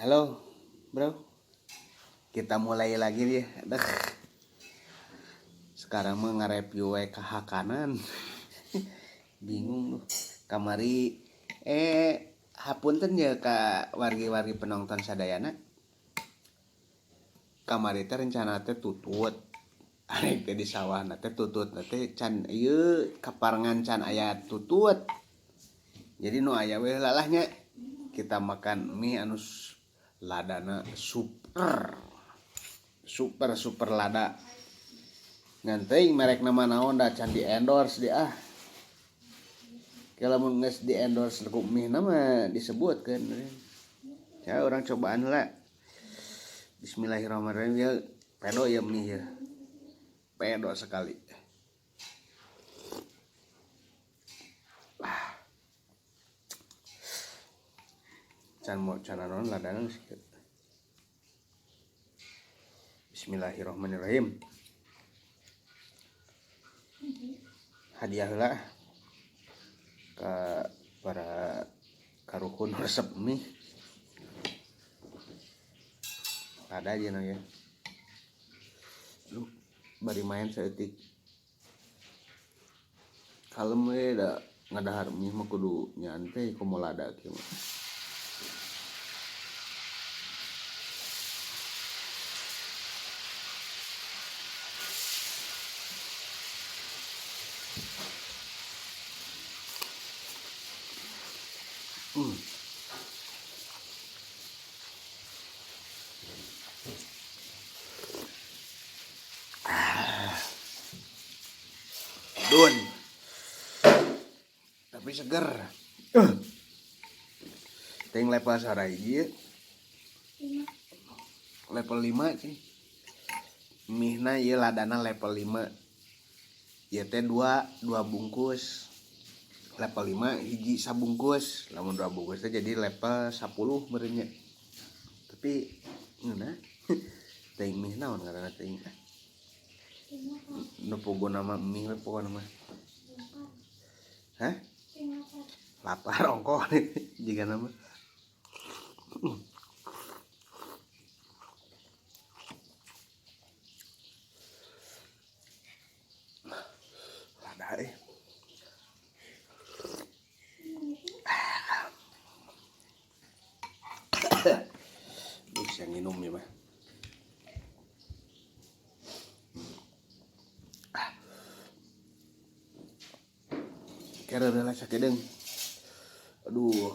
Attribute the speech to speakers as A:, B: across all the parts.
A: Halo, bro. Kita mulai lagi nih. Aduh. Sekarang mah nge-review we kahakanan. Bingung lu. Kamari hapunten ya ka wargi-wargi penonton sadayana. Kamari teh rencana teh tutut. Arek teh di sawah na teh tutut na teh can ieu kaparengan can aya tutut. Jadi nu aya we lalahnya kita makan mie anu ladana super super super lada. Ngan teuing merek nama naon da can di endorse di ah. Kalau mun geus di endorse ku mie nama disebutkeun. Ya orang cobaan heula. Bismillahirrahmanirrahim ya pedo ya mie ya. Pedo sekali. Can mau can naon ladana geus kieu. Bismillahirrahmanirrahim. Hadiah heula ka para karuhun resep mie. Lada aja no ya. Lu bari main saeutik. Kalem we da ngadahar mie mah kudu nyantai komo lada kieu mah. Dun. Tapi seger. Ting level saraiji. Level 5 sih. Mihna ieu ladana level 5. Ieu teh 2 bungkus. Level 5 hiji sabungkus. Lamun 2 bungkus teh jadi level 10 meureun nya. Tapi ngeunah. Teuing mih naon ngaranna teuing. Nu puguna mah mie we pokona mah. Hah? Lapar ongkoh jiga nama. Lada eh. Bisa nginum ya mah. Kira udah sakedeung. Aduh.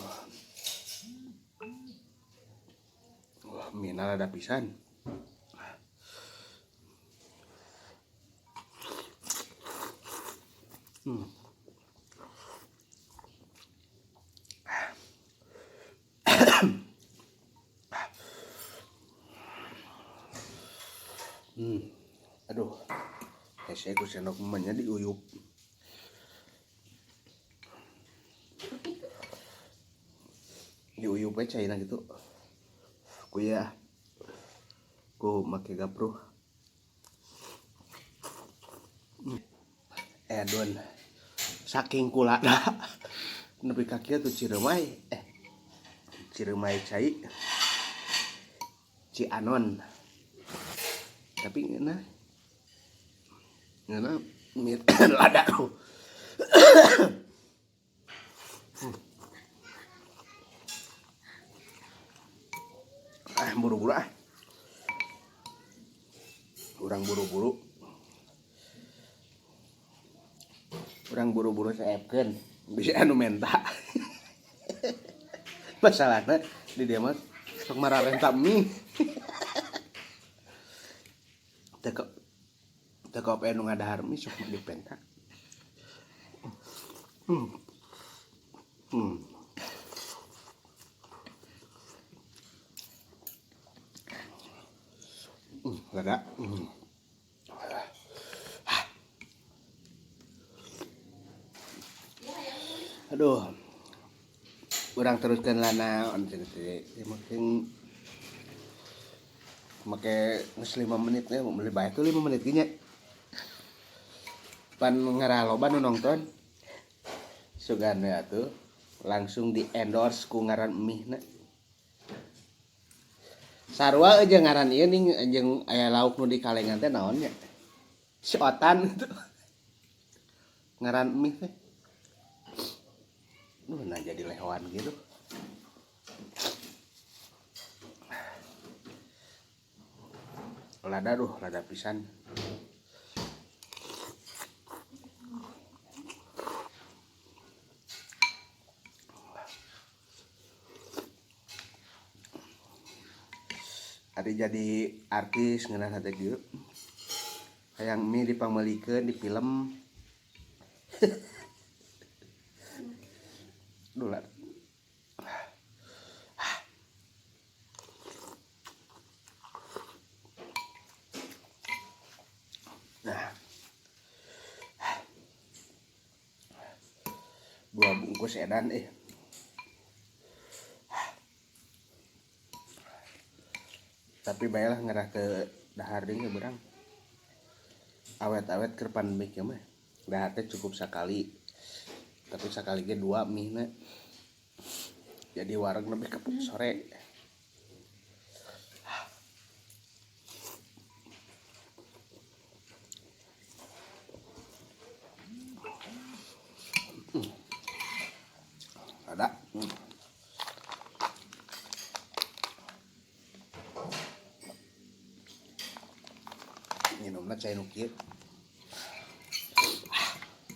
A: Wah, mina ada pisan. Aduh. Hese ku sendok mah nya diuyup. Diuyup we caina gitu. Ku ya. Ku make gapruh. Edun. Saking kulada. Nepi ka kieu tuh Ciremai. Ciremai cai. Cianon. Tapi ngeunah. Ngeunah mie lada. Ah, buru-buru ah. Urang buru-buru. Urang buru-buru seepkeun. Bisa anu menta. Masalahna di dieu mah sok mararenta mie. Teu kop anu ngadahar mie sok mah dipenta. Lada. Aduh. Urang teruskan lana on mungkin make geus 5 menit ya, beli bae tuh 5 menit nya. Pan ngaraloba nu nonton. Sugan we atuh langsung di endorse ku ngaran mie na. Sarua jeung ngaran ieu ning jeung aya lauk nu di kalengan teh naon nya? Si otan itu. Ngaran mie teh. Duh, nah jadi lehoan gitu. Lada duh, lada pisan. Ari jadi artis ngeunah teh kieu. Hayang mie dipameulikeun di film. Duh lah. Nah. 2 bungkus edan Tapi baiklah ngerah ke dahar deui berang. Awet-awet keur pandemik mah. Dahar teh cukup sakali. Tapi sakali ge 2 mie na. Jadi wareg lebih ke sore. Ada. Minumna cai nu kieu.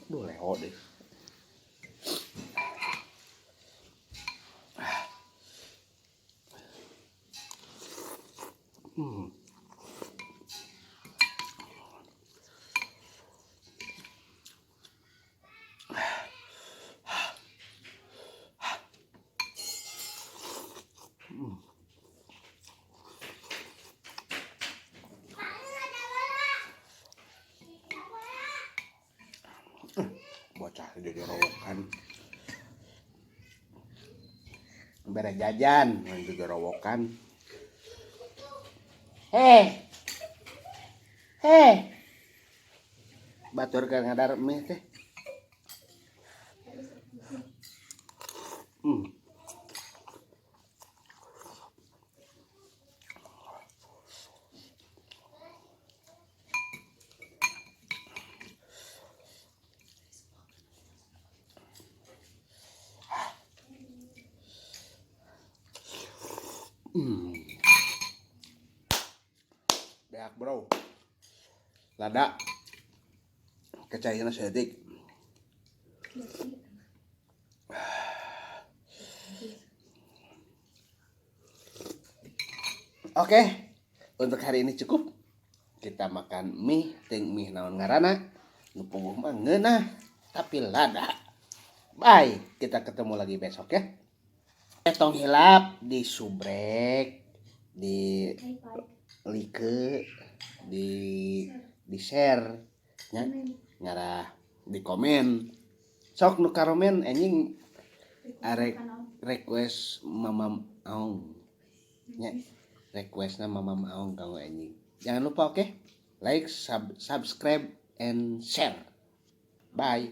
A: Duh leho deh. Bocah jadi rowokan. Bere jajan juga rowokan. Heh. Heh. Batur ka ngadar mie teh. Beak bro. Lada. Kecayana sedetik. Oke, untuk hari ini cukup. Kita makan mie, ting mie naon ngaranna. Nu puguh mah ngeunah, tapi lada. Bye, kita ketemu lagi besok ya. Tong hilap di subrek, di like, di share, nya, ngarah di komen. Sok nu karomen anjing arek request Mamam Aung. Nya, requestna Mamam Aung kanggo anjing. Jangan lupa oke, like, subscribe and share. Bye.